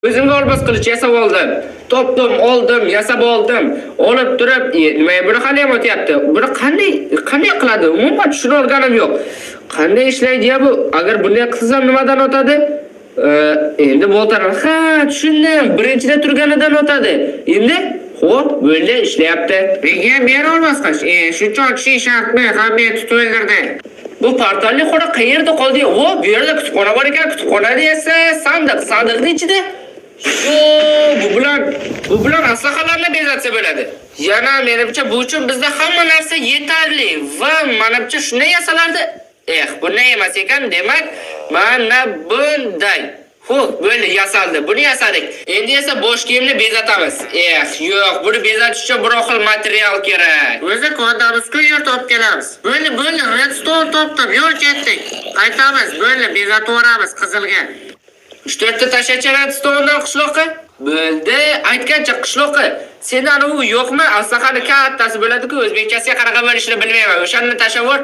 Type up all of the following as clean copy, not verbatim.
O'zimga olmos qilich yasab oldim. Topdim, oldim, yasab oldim. Olib turib, nima buni hali ham otyapti. Buni qanday qiladi? Umuman tushuna olganim yo'q. Qanday ishlaydi ya bu? Agar bunday qilsam nimadan o'tadi? Endi boltani, ha, tushundim. Birinchida turganidan o'tadi. Endi xo'p, bo'ldi, ishlayapti. Menga bera olmas qilich. Shuncha otishing shartmi? Hamma tutib o'ldirdi. Bu portalli xona qayerda qoldi? O, bu yerda kutubxona bor ekan. Kutubxonada esa sandiq, sandiqning ichida yo, bu bilan aslahalarni bezatsa bo'ladi. Yana menimcha bu uchun bizda hamma narsa yetarli va manimcha shunday yasalardi. Eh, bunday emas ekan, demak, mana bunday. Xo'p, bo'ldi, yasaldi. Buni yasadik. Endi esa bosh kiyimni bezatamiz. Eh, yo'q, buni bezatish uchun biror xil material kerak. O'zi kondamiz-ku, yurt olib kelamiz. Bo'ldi, bo'ldi, redstone topdim, yo'l ketdik. Qaytamiz, bo'ldi, bezatib yuboramiz qizilga. 3-4 ta tashlachi redstone'dan qishloqqa. Bo'ldi, aytgancha qishloqqa. Senda anavi yo'qmi? Aslahani kattasi bo'ladi-ku, o'zbekchasiga qanaqa bo'lishini bilmayman. O'shani tashlab yubor.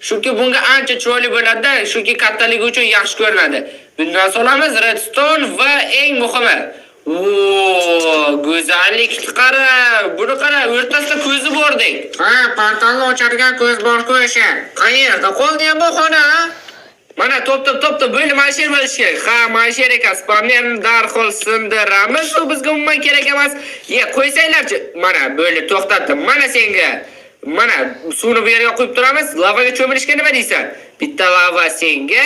Chunki bunga ancha chiroyli bo'ladi-da, chunki kattaligi uchun yaxshi ko'rinadi. Bundan solamiz redstone va eng muhimi. Oo, go'zallikni qara. Buni qara, o'rtasida ko'zi bordek. Ha, portalni ochadigan ko'z bor-ku o'sha. Qayerda qoldi bu xona? Ha? Mana topdim, topdim. Bo'ldi, mana shu yer bo'lishi kerak. Ha, mana shu yer ekan. Spawnerni darhol sindiramiz. Bu bizga umuman kerak emas. Ye, qo'ysanglarchi. Mana bo'ldi, to'xtatdim. Mana senga. Mana suvni bu yerga qo'yib turamiz. Lavaga cho'milishga nima deysan? Bitta lava senga,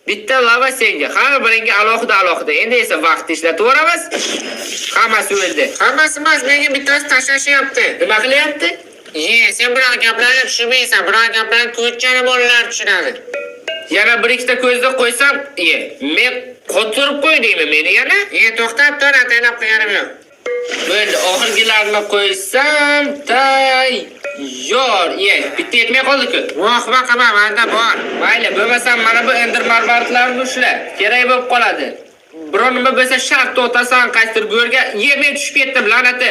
bitta lava senga. Har biringga alohida alohida. Endi esa vaqt ishlatib yuboramiz. Hammasi o'ldi. Hammasi emas, menga bittasi tashlashyapti. Nima qilyapti? Ye, sen bunaqa gaplarni tushunmaysan. Bunaqa gaplarni ko'chani bolalar tushunadi. Yana bir ikkita ko'zni qo'ysam, ye, men qotirib qo'ydingmi meni yana? Ye, to'xtab tur, ataylab qilganim yo'q. Bo'ldi, oxirgilarini qo'ysam tayyor. Ye, bitta yetmay qoldi-ku. Vohma qilma, menda bor. Mayli, bo'lmasam mana bu ender marvaridlarni ushla. Kerak bo'lib qoladi. Biror nima bo'lsa shart o'tasan qaysidir go'rga. Ye, men tushib ketdim, la'nati.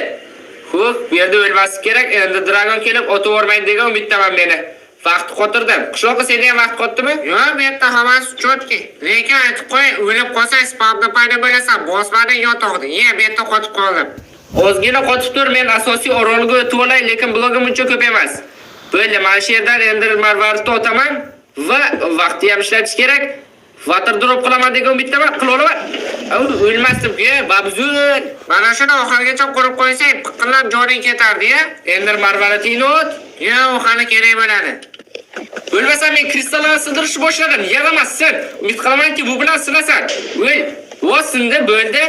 Xo'p, bu yerda o'lmaslik kerak. Endi dragon kelib otib yubormaydi degan umiddaman meni. Vaqt qotirdim. Qishloqqa seni ham vaqt qotdimi? Yo'q, bu yerda hammasi чётко. Lekin aytib qo'y, o'lib qolsang spamda paydo bo'lasan, bosmading yotoqni. Ye, bu yerda qotib qoldim. Ozgina qotib tur, men asosiy orolga o'tib olay, lekin blogim uncha ko'p emas. Bo'ldi, mana shu yerdan ender marvaridni otaman va vaqtni ham ishlatish kerak. Water drop qilaman degan umiddaman, qila olaman. O'lmasdim-ku, babzur. Mana shuni oxirigacha qurib qo'ysang, piqillab joning ketardi, ya. Ender marvaridingni o't. Yo'q, u hali kerak bo'ladi. O'lmasam men kristallarni sindirishni boshladim. Yaramazsan. Umid qilamanki, bu bilan sinasan. O'l. Va sindi, bo'ldi.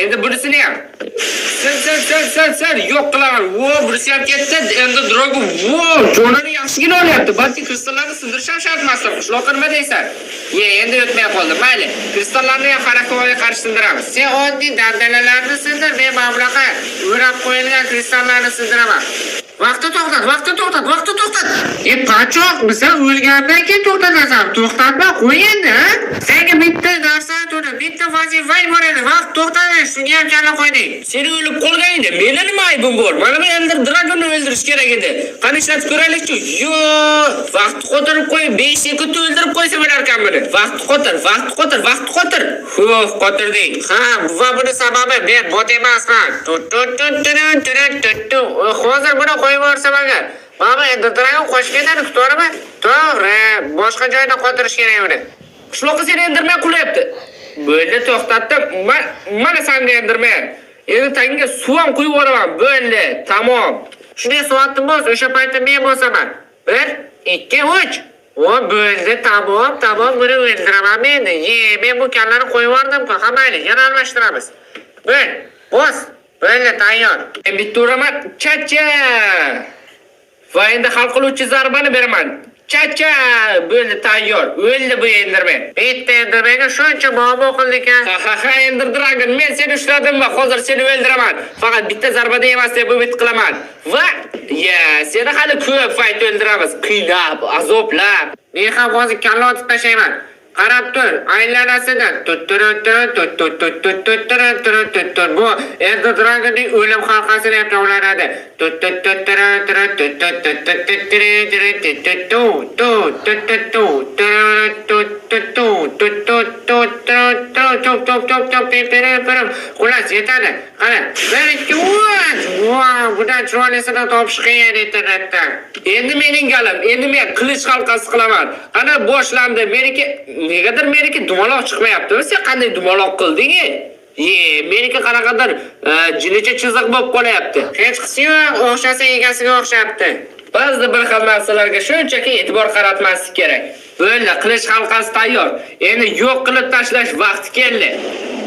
Endi bunisini ham. Sin, sin, sin, sin, sin. Yo'q qilaman. Vo, bunisi ham ketdi. Endi dragon, vo, jonini yaxshigina olyapti. Balki kristallarni sindirish ham shart emasdir. Qishloqqa nima deysan? Ye, endi o'tmay qoldi. Mayli. Kristallarni ham xarakterga qarshi sindiramiz. Sen oddiy dabdalalarni sindir, men mana bunaqa o'rab qo'yilgan kristallarni sindiraman. Vaqti to'xtat, vaqti to'xtat, vaqti to'xtat. E, pachoq, sen o'lgandan keyin to'xtatasan. To'xtatma, qo'y endi, ha? Senga bitta narsani to'la, bitta vazifang bor edi. Vaqt to'xtadi, shunga ham kalla qo'yding. Seni o'lib qolgan edi. Meni nima aybim bor? Mana bu Ender Dragonni o'ldirish kerak edi. Qani ishlatib ko'raylikchi. Yo'q, vaqt qotirib qo'y, 5 sekundda o'ldirib qo'ysa bo'lar ekan buni. Vaqt qotir, vaqt qotir, vaqt qotir. Huh, qotirding. Ha, va buni sababi men bot emasman. Tut tut tut tut tut tut tut. Hozir buni qo'yib yuborsam agar, mana bu Ender Dragon qochib ketadi, to'g'rimi? To'g'ri, boshqa joyda qotirish kerak uni. Qishloqqa seni Enderman qulayapti. Bo'ldi, to'xtatdim. Mana sanga Enderman. Endi tagingga suv ham quyib yuboraman. Bo'ldi, tamom. Shunday soatni bos, o'sha paytda men bosaman. Bir, ikki, uch. O, bo'ldi, tamom, tamom, buni o'ldiraman men endi. Ye, men bu kallani qo'yib yubordim-ku. Ha, mayli, yana almashtiramiz. Bir, bos. Bo'ldi, tayyor. Men bitta uraman. Chacha. Va endi hal qiluvchi zarbani beraman. Chacha. Bo'ldi, tayyor. O'ldi bu Enderman. Bitta Endermanga shuncha muammo qildik a. Ha ha ha, Ender Dragon, men seni ushladim va hozir seni o'ldiraman. Faqat bitta zarbada emas deb umid qilaman. Va ya, seni hali ko'p fight o'ldiramiz. Qiynab, azoblab. Men ham hozir kalla otib tashlayman. Qarab tur, aylanasini. Tutturun turun tut tut tut tut tut turun turun tut tut. Bu Ender Dragonning o'lim halqasini ham tovlanadi. Tut tut tut turun turun tut tut tut tut tut turun turun tut tut tu tu tut tut tu turun tut tut tu tut tut tut turun turun tup tup tup tup pip pip pip. Xullas, yetadi. Qara, 1 2 3. Vau, bundan chiroylisini topish qiyin internetda. Endi mening galim, endi men qilich halqasi qilaman. Ana boshlandi. Meniki negadir meniki dumaloq chiqmayapti. Sen qanday dumaloq qilding? Ye, meniki qanaqadir jinicha chiziq bo'lib qolyapti. Hechqisi yo'q, o'xshasa egasiga o'xshabdi. Ba'zida bir xil narsalarga shunchaki e'tibor qaratmaslik kerak. Bo'ldi, qilich halqasi tayyor. Endi yo'q qilib tashlash vaqti keldi.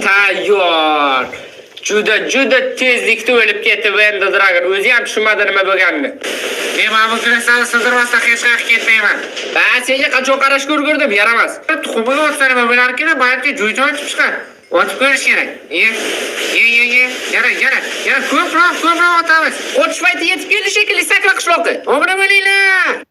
Tayyor. Juda juda tezlikda o'lib ketdi bu Ender Dragon. O'zi ham tushunmadi nima bo'lganini. Men mana bu kristalni sindirmasdan hech qayerga ketmayman. Ha, senga qachon qarashga ulgurdim, yaramas. Tuxumiga otsa nima bo'larkan, balki jo'ja otib chiqar. Otib ko'rish kerak. Ye, ye, ye, ye. Yana, yana, yana ko'proq, ko'proq otamiz. Qochish payti yetib keldi shekilli, sakra qishloqi. Obuna bo'linglar.